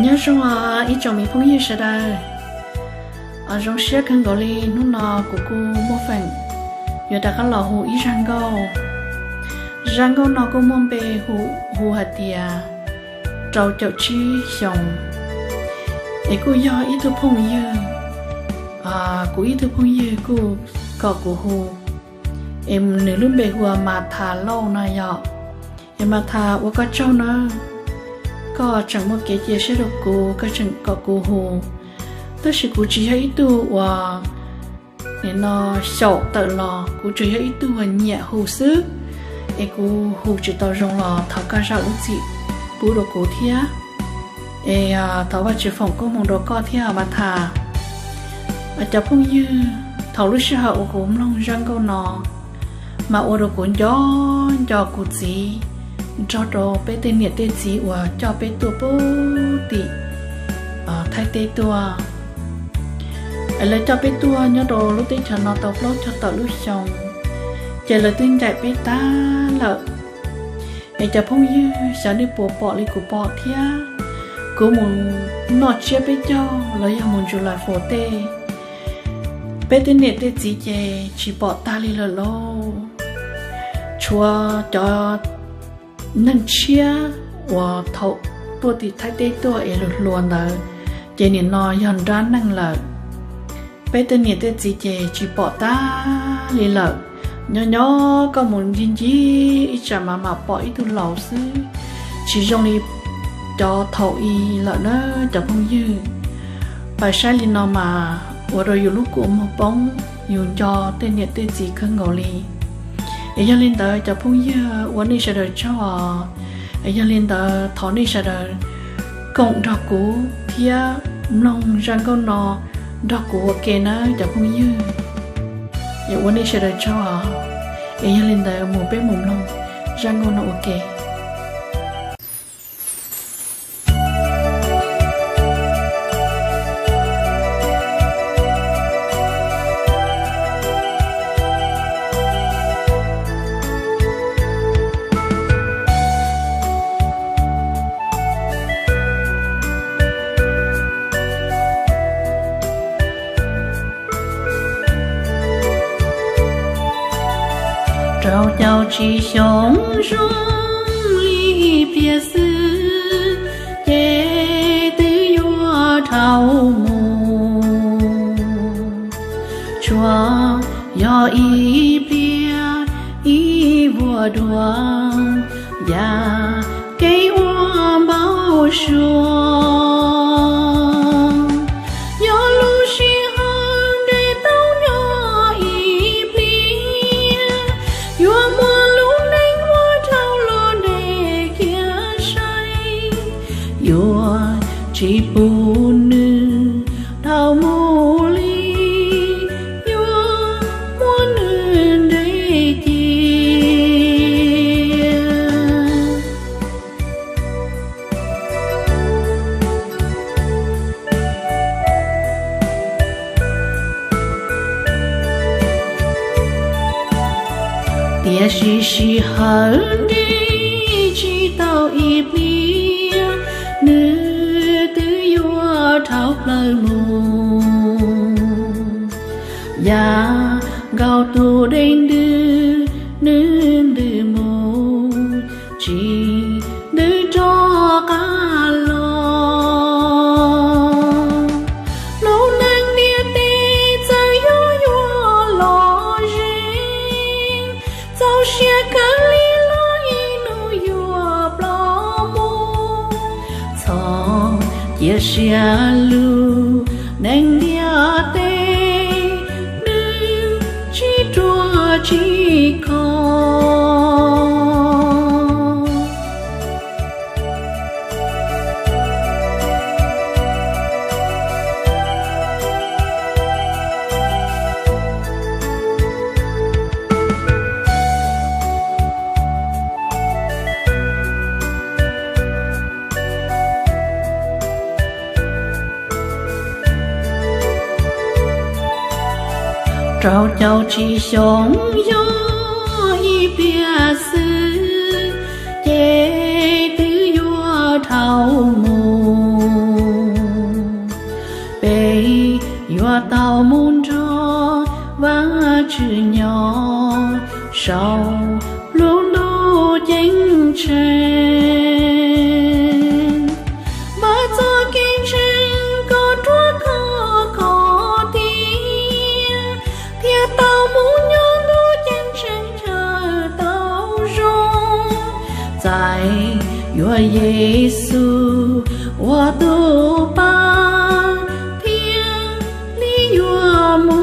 Nyob zoo os ib tsoom me phooj ywg sawv daws, zoo siab kawg nkaus li hnub no kuv kuj muaj feem yuav rov qab los hu ib zaj nkauj. Zaj nkauj no kuj muaj npe hu, hu hais tias rau caum tsib xyoos, es kuj yog ib tug phooj ywg, kuv ib tug phooj ywg kuj kom kuv hu, es nws lub npe hu ua Mas Thas Lauj no yog. Es Mas Thas, ua koj tsaug nawb, koj tseem muaj kev cia siab rau kuv, koj tseem kom kuv hu. Tab sis kuv tsis yog ib tug uas nim no xyaum tawm los, kuv tsuas yog ib tug uas nyiam hu xwb. Es kuv hu tsis tau zoo los thov koj zam lub txim pub rau kuv thiab. Es thov Vajtswv foom koob hmoov rau koj thiab Mas Thas. Cov phooj ywg, thaum lub sij hawm uas kuv mloog zaj nkauj no mas ua rau kuv nco nco kuv txiv nrog rau peb tej niam tej txiv uas coj peb tuaj puag tim Thaib teb tuaj. Es lawv coj peb tuaj nyob rau lub teb chaws no tau plaub caug tawm lub xyoo, ces lawv twb ncaim peb tag lawm. Es cov phooj ywg, xyov nej puas pom li kuv pom thiab, kuv mus noj tsiab peb caug los yog mus ntsws lais fos tej, peb tej niam tej txiv ces tsis pom tag li lawm lauj. Tshuav cov neeg tshiab uas thaum tuaj tim Thaib teb tuaj es luag hluas ntawd, ces nim no yog nrab neeg lawm. Peb tej niam tej txiv ces tsis pom tag li lawm. Nyob nyob koj mus ncig ncig ib tsam mas mam pom ib tug laus xwb, tsis zoo li cov thaum i lawm na cov phooj ywg. Pais saib li no mas ua rau yus lub kua muag poob, yus nco tej niam tej txiv kawg nkaus li. Es yog li ntawd cov phooj ywg, ua nej sawv daws tsaug os. Es yog li ntawd thov nej sawv daws koom nrog kuv thiab mloog zaj nkauj no nrog kuv ua ke nawb cov phooj ywg. Es ua nej sawv daws tsaug os. Es yog li ntawd mus peb mus mloog zaj nkauj no ua ke. Rau caum tsib xyoo zoo li ib pliag xwb, ces twb yuav dhau mus. Tsuas yog ib pliag ib vuag dua, yam kev ua npau suav. Yog lub sij hawm ntev tau nyob ib pliag, yuav muaj lub neej uas dhau los ntev kiag saib, yuav tsis pub nws dhau mus li, yuav muab nws nres cia. Tiam sis sij hawm nres tsis tau ib pliag, nws twb yuav dhau plaws mus. Yam nkaus tus dej ntws, nws ntws mus tsis ntws rov qab los. Lub neej ntiaj teb txawm yuav yuav los ze, txaus siab kawg li los ib hnub yuav ploj mus. Txhob cia siab lug, neeg ntiaj teb nws tsis ruaj tsis khov. Rau caum tsib xyoo yog ib pliag xwb, ces twb yuav dhau mus. tau mus nrog Vajtswv nyob saum lub ntuj ceeb tsheej. Npaj txoj kev ntseeg kom ruaj khov kho tiag, thiaj tau mus nyob ntuj ceeb tsheej chaw tau zoo. Txais yuav Yexus ua tus Pab thiaj li yuav mus